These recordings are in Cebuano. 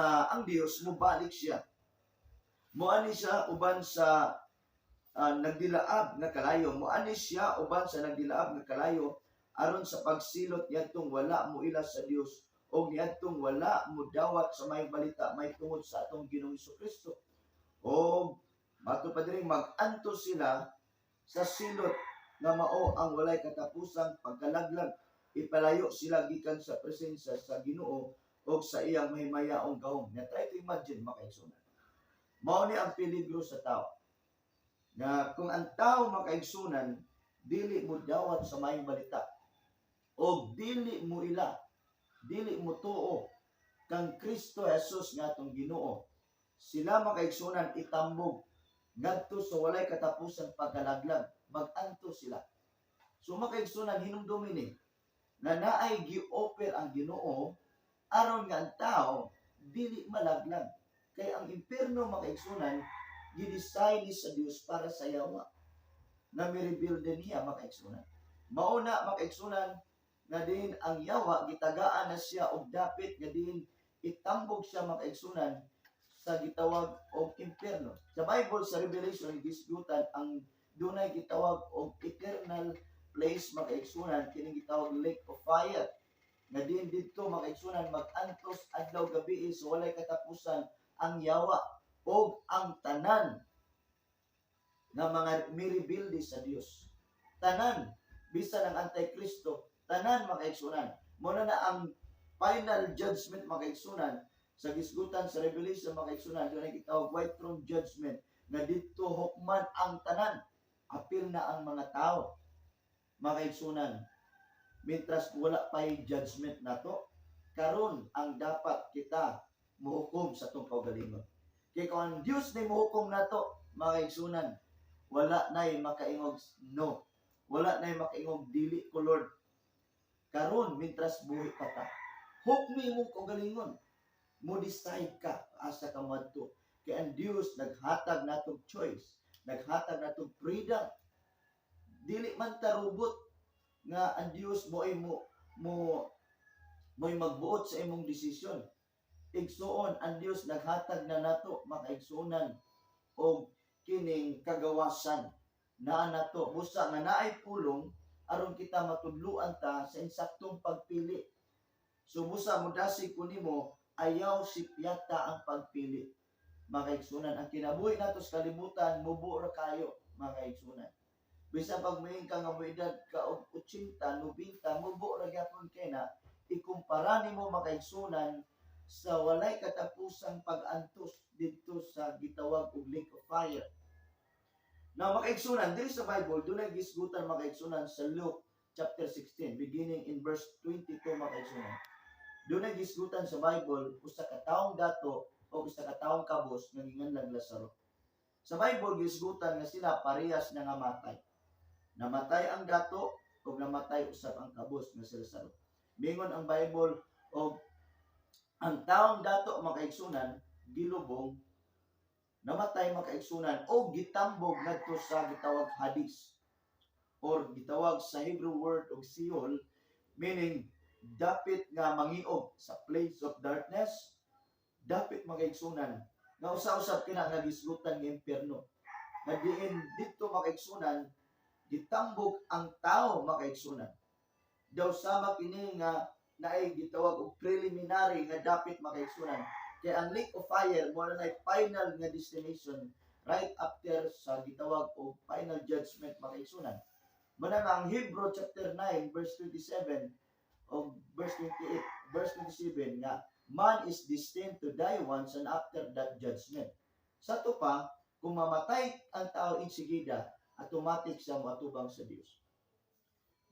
Nga ang Dios mobalik siya. Moani siya uban sa nagdilaab nga kalayo. Moani siya uban sa nagdilaab nga kalayo aron sa pagsilot niadtong wala mo ila sa Dios o niadtong wala mo dawat sa maayong balita may tungod sa atong Ginoong Kristo. O mato pa diri, mag-antos sila sa silot nga mao ang walay katapusang pagkalaglag. Ipalayo sila gikan sa presensya sa Ginoo o sa iyang mahimayaong gahom. Na try to imagine, mga kaigsunan. Mao ni ang peligro sa tao. Nga kung ang tao, makaigsunan, dili mo dawat sa maayong balita o dili mo ila, dili mo tuo kang Kristo Jesus nga atong Ginoo, sila, makaigsunan, itambog ngadto sa walay katapusan pagkalaglag, mag-antos sila. So makaigsunan, hinumdumi ni nga naay gi-offer ang Ginoo aron nga ang tao dili malaglag. Kay ang impierno, makaigsunan, gidesign ni sa Dios para sa yawa nga mi-rebuild din niya, makaigsunan. Mao na, makaigsunan, nga din ang yawa gitagaan na siya og dapit nga din itambog siya, makaigsunan, sa gitawag og impierno. Sa Bible, sa Revelation, gisgutan ang dunay gitawag og eternal place, makaigsunan, kining gitawag lake of fire. Nga din didto, makaigsunan, mag-antos adlaw gabi sa walay katapusan ang yawa og ang tanan nga mga mirebilde sa Dios. Tanan, bisan ang Antikristo, tanan, makaigsunan. Mao na ang final judgment, makaigsunan, sa gisgutan sa Revelation, makaigsunan, dunay gitawag white throne judgment nga didto hukman ang tanan, apil na ang mga tao, makaigsunan. Mientras wala pa'y judgment nato karon ang dapat kita muhukom sa atong kaugalingon, kay kung ang Dios na muhukom nato, makaigsunan, wala na'y makaingog no, wala na'y makaingog dili ko, Lord. Karon, mientras buhi pa ta, hukmi imong kaugalingon, mo decide ka asa ka moadto, kay ang Dios naghatag natong choice, naghatag natong freedom. Dili man ta robot nga ang Dios mo ay mo mo mo'y magbuot sa imong desisyon. Igsuon, ang Dios naghatag na nato, makaigsuonan, og kining kagawasan naa nato busa nga naay pulong aron kita matudluan ta sa insaktong pagpili. So busa mudasig ko nimo, ayaw sipyata ang pagpili, makaigsunan. Ang kinabuhi nato sa kalibutan mubo ra kayo, makaigsunan. Bisan pag moingon ka nga moedad ka og 80, 90, mubo ra gyapon kay na ikumpara nimo, makaigsunan, sa walay katapusang pag-antos didto sa gitawag og lake of fire. Now, makaigsunan, diri sa Bible, dunay gisgutan, makaigsunan, sa Luke chapter 16, beginning in verse 22, makaigsunan. Dunay gisgutan sa Bible usa ka taong dato o usa ka taong kabos nga ginganlag Lazaro. Sa Bible, gisgutan nga sila parehas na nga matay. Namatay ang dato ug namatay usab ang kabos nga si Lazaro. Mingon ang Bible og ang taong dato, makaigsunan, gilubong, namatay, makaigsunan, o gitambog ngadto sa gitawag Hades or gitawag sa Hebrew word og Sheol, meaning dapit nga mangiog, sa place of darkness dapit, makaigsunan, nga usa-usab kina nga gisgutan nga impyerno nga diin didto, makaigsunan, gitambog ang tao, makaigsunan. Daw sama kini nga naay gitawag og preliminary nga dapit, makaigsunan, kay ang lake of fire mo na final nga destination right after sa gitawag og final judgment, makaigsunan. Mao nga ang Hebrew chapter 9 verse 27 o verse 28, verse 27 nga man is destined to die once and after that judgment. Sa ato pa, kung mamatay ang tao insigida, automatic siya moatubang sa Dios.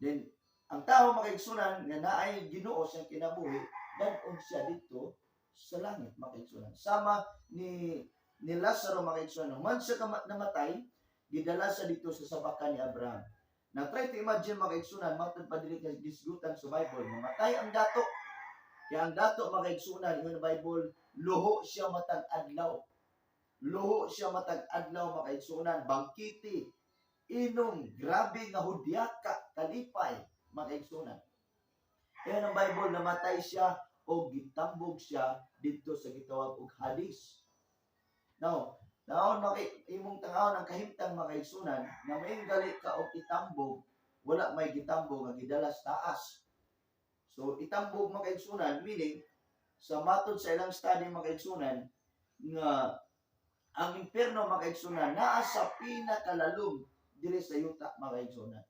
Then ang tao, makaigsunan, nga naay Ginoo siyang kinabuhi, dad-on siya didto sa langit, makaigsunan. Sama ni Lazaro, makaigsunan, man siya namatay, gidala siya didto sa sabakan ni Abraham. Now try to imagine, makaigsunan, matod pa dili ka gisgutan sa Bible, mamatay ang dato. Kaya ang dato, makaigsunan, ingon ang Bible, luho siya matag adlaw. Luho siya matag adlaw, makaigsunan, bangkiti, inom, grabe nga hudyaka, kalipay, makaigsunan. Kaya ng Bible, namatay siya O gitambog siya didto sa gitawag og Hades. Now, taon maki imong tangawon ang kahimtang, mga kaigsunan, nga mainggali ka og itambog, wala may gitambog nga gidala sa taas. So itambog, mga kaigsunan, meaning sa matod sa ilang study, mga kaigsunan, nga ang impyerno, mga kaigsunan, naa sa pinakalalom diri sa yuta, mga kaigsunan.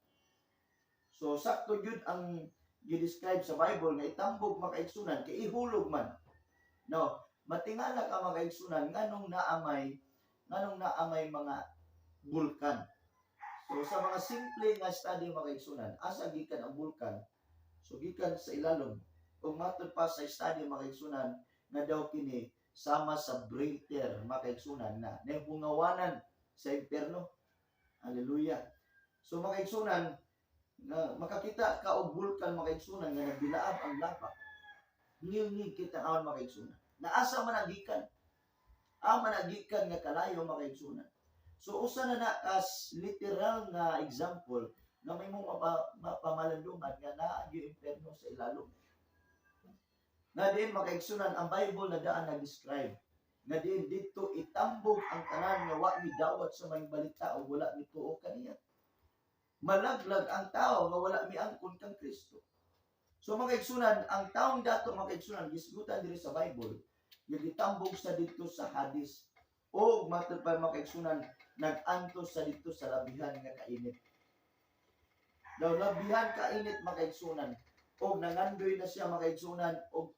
So sakto gyud ang gi-describe sa Bible nga itambog, mga kaigsunan, kay ihulog man. No, matingala ka, mga kaigsunan, nganong naamay mga bulkan. So sa mga simple nga study, mga kaigsunan, asa gikan ang bulkan? So gikan sa ilalom. Ug matod pa sa study, mga kaigsunan, nga daw kini sama sa breather, mga kaigsunan, na nahungawanan sa impyerno. Hallelujah. So mga kaigsunan, nga makakita ka og bulkan, mga kaigsunan, nga nagbilaab ang lava. Ngilngig kita aon, mga kaigsunan. Naasa man ang gikan? Asa man ang gikan nga kalayo, mga kaigsunan? So usa na na kas literal nga example nga may mong mapamalandungan nga naa gyud impyerno sa ilalom. Nga diin, mga kaigsunan, ang Bible na daan na-describe nga diin didto itambog ang tanan nga wa mi dawat sa maayong balita o wala mituo kaniya. Malaglag ang tao nga wala miangkon kang Kristo. So mga kaigsunan, ang taong dato, mga kaigsunan, gisgutan diri sa Bible, nga gitambog sa didto sa Hades. O matod pa, mga kaigsunan, nag-antos sa didto sa labihan nga kainit. Daw labihan kainit, mga kaigsunan, og nangandoy na siya, mga kaigsunan, og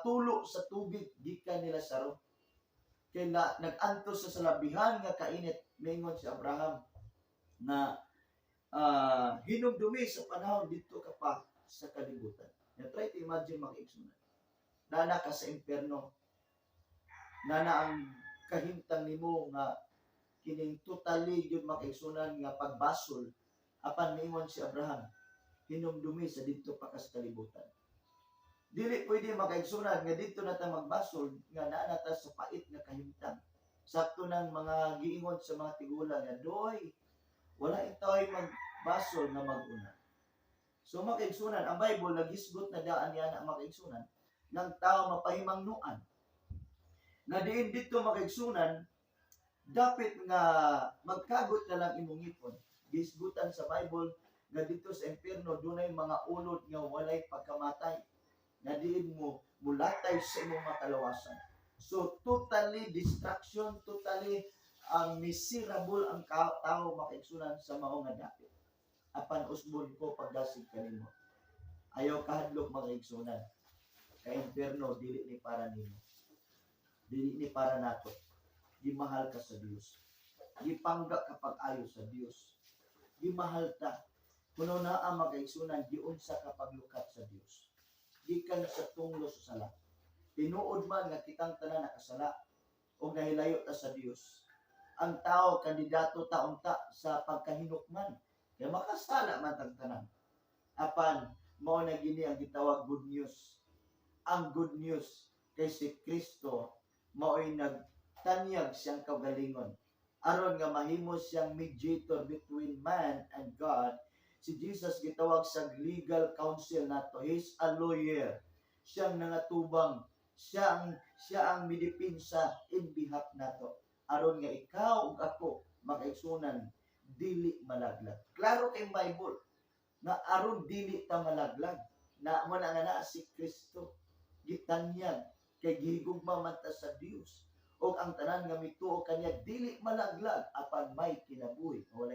tulo sa tubig gikan nila Lazaro. Kay na, nag-antos sa labihan nga kainit, mingon si Abraham na hinumdumi sa panahon didto ka pa sa kalibutan. Now, try to imagine, mga kaigsunan. Nana ka sa impyerno. Nana ang kahimtang nimo nga kining totally yun, mga kaigsunan, nga pagbasol, apan miingon si Abraham, hinumdumi sa didto pa ka sa kalibutan. Dili pwede, mga kaigsunan, nga didto na ta magbasol nga naa na ta sa pait nga kahimtang. Sakto ng mga giingon sa mga tigulang nga doy wala ito'y magbasol nga mag-una. So mga kaigsunan, ang Bible nagisgot na daan niya na, mga kaigsunan, ng tao mapahimangnuan. Nga diin didto, mga kaigsunan, dapit nga magkagot na lang imong ngipon. Gisgutan sa Bible nga didto sa impyerno dunay mga ulod nga walay pagkamatay. Nga diin mo mulatay sa imong mga kalawasan. So totally destruction, totally miserable ang tao, mga kaigsunan, sa mao nga dapit. Apan usbon ko pagdasig kanimo. Ayaw kahadlok, mga kaigsunan. Kay impyerno dili ni para nimo. Dili ni para nato. Gimahal ka sa Dios. Gipangga ka pag-ayo sa Dios. Gimahal ta. Kuno naa, mga kaigsunan, giunsa ka paglukat sa Dios. Gikan sa tunglo sa sala. Tinuod man nga kitang tanan nakasala o nahilayo ta sa Dios. Ang tao kandidato ta unta sa pagkahinukman. Kaya makasala man tang tanan. Apan mao na gini ang gitawag good news. Ang good news kay si Kristo mao'y nagtanyag siyang kaugalingon aron nga mahimo siyang mediator between man and God. Si Jesus gitawag sa legal counsel nato. He's a lawyer. Siyang nangatubang, siya ang midipinsa in behalf nato aron nga ikaw ug ako, mga kaigsunan, dili malaglag. Klaro kay Bible nga aron dili ta malaglag na mo na nga naa si Kristo, gitanyag kay gihigugma man ta sa Dios, ug ang tanan nga mituo kaniya dili malaglag apan may kinabuhi nga walay.